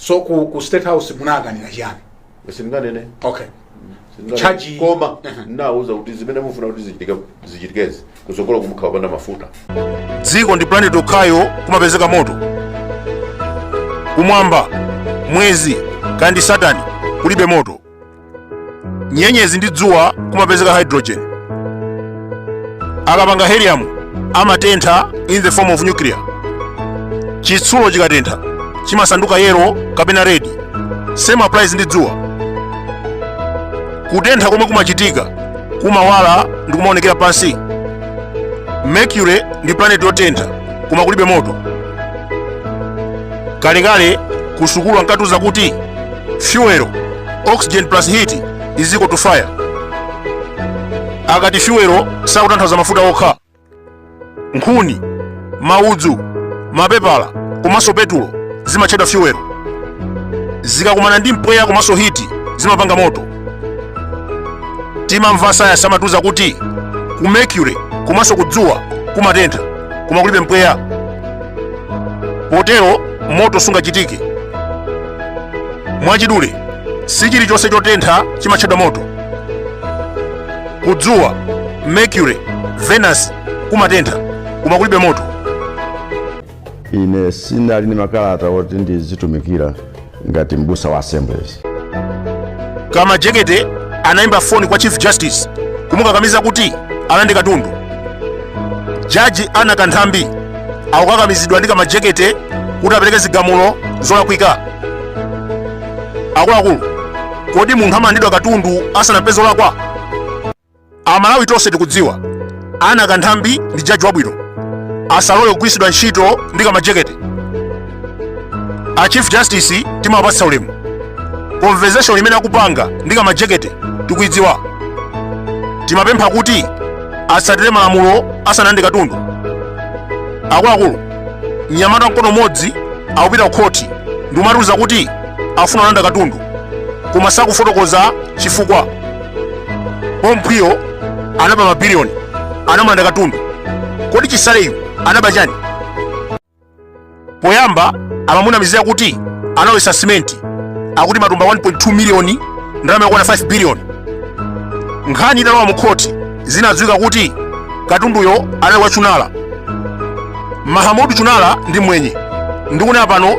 So ku State House munakanira chiyani? Sindinganene. Okay. Sindinganene. Charge- Koma ndinawuza kuti zimene mufuna kuti zichitike zichitikezi, kutsogolo kumukhala kupanda mafuta. Dziko ndi planet yokhayo kumapezeka moto. Kumwamba, mwezi kandi Saturn kulibe moto. Nyenyezi ndi dzuwa kumapezeka hydrogen. Akapanga helium amatentha in the form of nuclear. Chitsulo chikatentha chimasanduka yellow kapena red. Same applies ndi dzuwa. Kutentha komwe kumachitika kumawala ndi kumaonekera pansi. Mercury ndi planet yotentha koma kulibe moto. Kalekale ku sukulu ankatiuza kuti fuel, oxygen plus heat is equal to fire. Akati fuel sakutanthauza mafuta okha. Nkhuni, maudzu, mapepala komanso petulo zimatchedwa fuel. Zikakumana ndi mpweya komanso hiti zimapanga moto. Timamva sayansi amatiuza kuti ku Mercury komanso ku dzuwa kumatentha koma kulibe mpweya, potero moto sungachitike. Mwachidule, si chilichonse chotentha chimatchedwa moto. Ku dzuwa, Mercury, Venus kumatentha koma kulibe moto. Ine sinali ndi makalata oti ndizitumikira ngati mbusa wa Assemblies. Kamajekete anayimba foni kwa Chief Justice kumukakamiza kuti alande katundu. Jaji Anna Kanthambi akukakamizidwa ndi Kamajekete kuti apereke zigamulo zolakwika. Akuluakulu, kodi munthu amalandidwa katundu asanapeze olakwa? Amalawi tonse tikudziwa Anna Kanthambi ndi jaji wabwino, asalole kugwiritsidwa ntchito ndi Kamajekete. A Chief Justice timawapatsa ulemu. Conversation imene akupanga ndi Kamajekete tikuidziwa. Timapempha kuti atsatire malamulo asanalande katundu. Akuluakulu, mnyamata mkono umodzi akupita ku khoti ndikumatiuza kuti afuna kulanda katundu koma sakufotokoza chifukwa. Pomphwiyo anaba mabiliyoni, anamulanda katundu. Kodi Chisaleyu anaba chani? Poyamba amamunamizira kuti analowetsa simenti, akuti matumba 1.2 miliyoni, ndalama yokwana 5 biliyoni. Nkhani italowa mu khoti zinadziwika kuti katunduyo anali wa Chunala. Mahamudu Chunala ndi mwenye. Ndikunena pano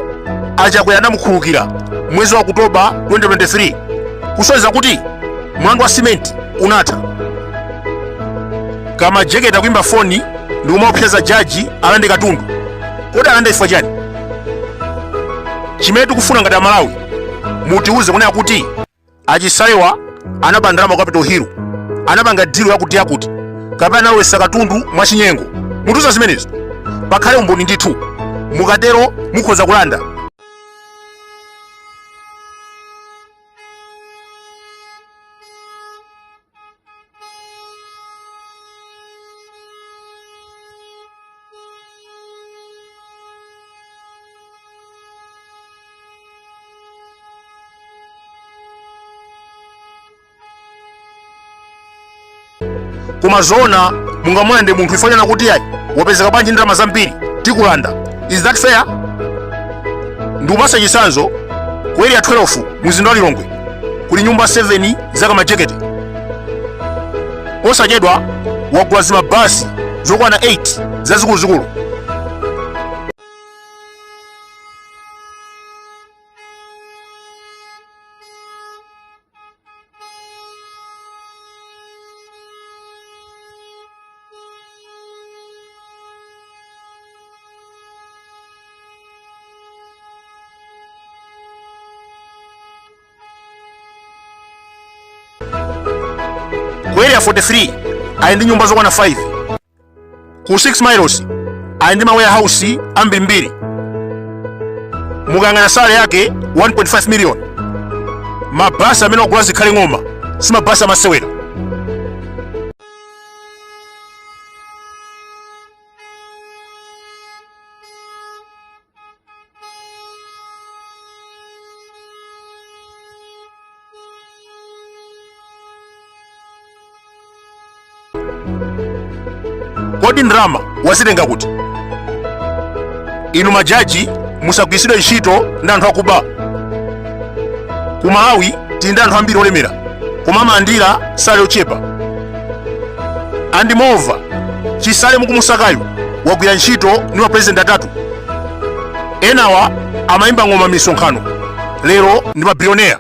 aChakwera anamukhululukira mwezi wa Okutoba 2023, kusonyeza kuti mlandu wa simenti unatha. Kamajekete akuimba foni ndikumaopseza jaji alande katundu. Kodi alande chifukwa chani? Chimene tikufuna ngati Amalawi, mutiuze kunena kuti aChisalewa anaba ndalama ku Capital Hill, anapanga deal yakuti yakuti, kapena analowetsa katundu mwachinyengo. Mutiuze zimenezo, pakhale umboni ndithu. Mukatero mukhoza kulanda. Koma zoona mungamulande munthu chifukwa chonena kuti ayi wapezeka bwanji ndalama zambiri, tikulanda? Is that fair? Ndikupatsa chitsanzo, ku Area 12 mzinda wa Lilongwe kuli nyumba 7 za Kamajekete. Posachedwa wagula zimabasi zokwana 8 zazikuluzikulu. Ku Area 43 ali ndi nyumba zokwana 5. Ku 6 Miles ali ndi ma warehouse ambirimbiri. Mukayang'ana salary yake 1.5 million. Mabasi amene wagula Zikhale Ng'oma si mabasi amasewera. Kodi ndalama wazitenga kuti? Inu majaji musagwiritsidwe ntchito ndi anthu akuba. Ku Malawi tili ndi anthu ambiri olemera, koma amalandira salary yochepa. And moreover, Chisale mukumusakayu wagwira ntchito ndi mapurezidenti atatu. Enawa amayimba ng'oma m'misonkhano, lero ndi mabilioneya.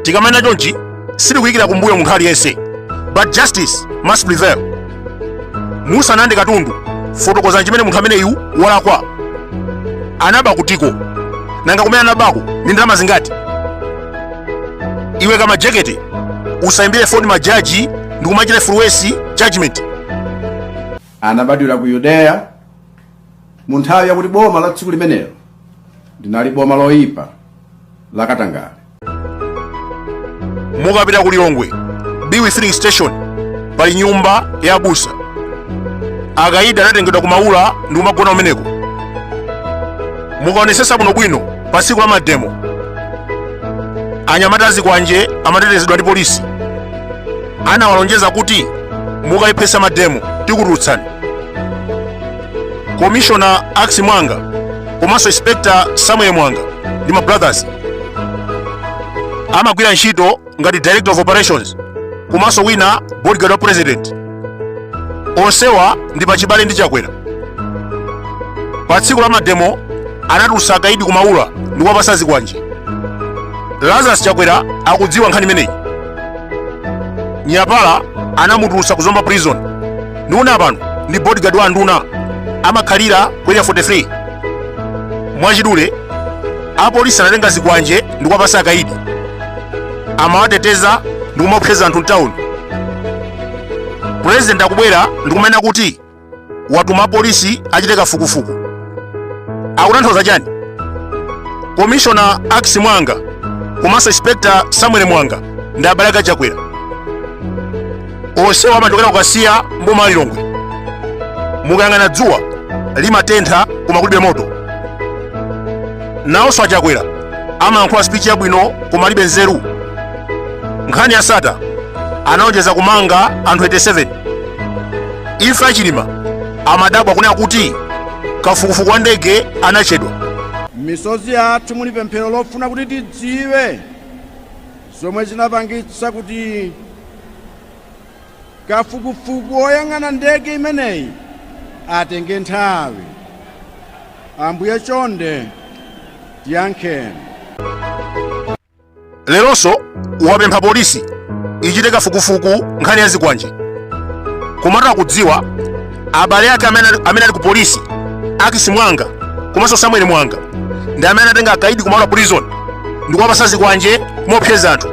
Tikamanena chonchi sitikuyikira kumbuyo munthu aliyense, but justice must prevail. Musanalande katundu, fotokozani chimene munthu ameneyu walakwa. Anaba kutiko? Nanga kumene anabako ndi ndalama zingati? Iwe Kamajekete, usayimbire foni majaji ndi kumachita influence judgment. Anabadwira ku Yudeya mu nthawi yakuti boma la tsiku limenelo linali boma loyipa la katangale. Mukapita ku Lilongwe, Biwi Filling Station, pali nyumba ya abusa. Akaidi anatengedwa ku Maula ndi kumagona kumeneko. Mukaonesesa bwinobwino, pa tsiku la mademo anyamata azikwanje amatetezedwa ndi polisi. Anawalonjeza kuti mukalepheretsa mademo tikutulutsani. Komishona Axi Mwanga komanso Inspector Samuel Mwanga ndi ma brothers, amagwira ntchito ngati director of operations komanso wina bodyguard wa president. Onsewa ndi pachibale ndi Chakwera. Pa tsiku la mademo anatulutsa akaidi ku Maula ndi kuwapatsa zikwanje. Lazarus Chakwera akudziwa nkhani imeneyi. Nyapala anamutulutsa ku Zomba Prison, ndikunena pano ndi bodyguard wa anduna, amakhalira ku Area 43. Mwachidule, apolisi anatenga zikwanje ndi kuwapatsa akaidi, amawateteza ndi kumaopseza anthu mtawuni. President akubwera ndi kumanena kuti watuma apolisi achite kafukufuku. Akutanthauza chani? Komishona Axi Mwanga komanso Inspector Samuel Mwanga ndi abale ake a Chakwera. Onsewa amachokera ku Kasiya, mboma la Lilongwe. Mukayang'ana dzuwa limatentha koma kulibe moto. Nawonso aChakwera amayankhula speech yabwino koma alibe nzeru. Nkhani ya Sattar, anaonjeza kumanga anthu 87. Imfa ya Chilima, amadabwa kunena kuti kafukufuku wa ndege anachedwa. M'misozi yathu muli pemphero lofuna kuti tidziwe zomwe zinapangitsa kuti kafukufuku woyang'ana ndege imeneyi atenge nthawi. Ambuye chonde tiyankheni. Leronso wapempha polisi ichite kafukufuku nkhani ya zikwanje, komatu akudziwa abale ake amene ali ku polisi, Akisi Mwanga komanso Samuel Mwanga, ndi amene anatenga akaidi ku Maula Prison ndi kuwapasa zikwanje kumaopseza anthu.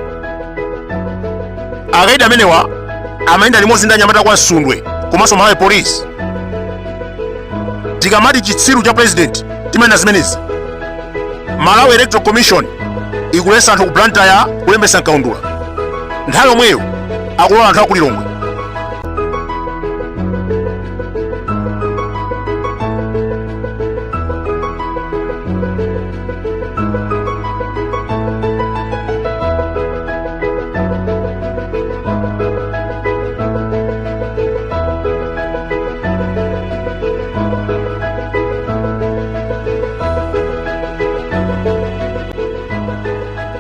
Akaidi amenewa amayenda limodzi ndi anyamata kwa Msundwe komanso Malawi Police. Tikamati chitsiru cha president timanena zimenezi. Malawi Electoral Commission ikuletsa anthu ku Blantyre kulembetsa mkaundula, nthawi yomweyo akulola anthu aku Lilongwe.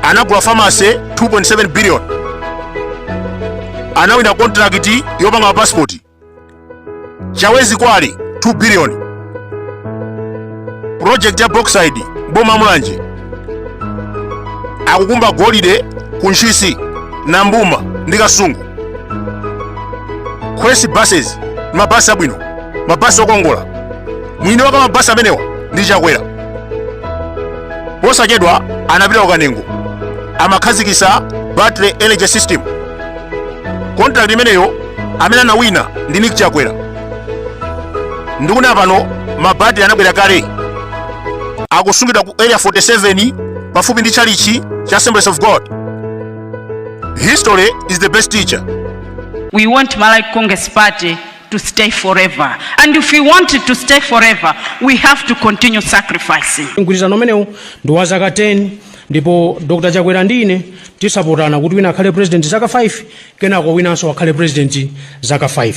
Anagula pharmacy 2.7 billion, anawina contract yopanga mapasipoti. Chawezi Kwale 2 billion, project ya bauxite boma Mulanje, akukumba golide ku Ntchisi, Nambuma ndi Kasungu. Quest Buses, mabasi abwino, mabasi okongola, mwini wake mabasi amenewa ndi Chakwera. Posachedwa anapita ku Kanengo, amakhazikisa battery energy system. Contract imeneyo amene anawina ndi Nick Chakwera. Ndikunena pano mabattery anabwera kale, akusungidwa ku Area 47 pafupi ndi tchalitchi cha Assemblies of God. History is the best teacher. We want Malawi Congress Party to stay forever. And if we want it to stay forever, we have to continue sacrificing. Mgwirizano umenewu ndi wa zaka 10, ndipo Dr Chakwera ndi ine tisapotana kuti wina akhale president zaka 5, kenako winanso akhale president zaka 5.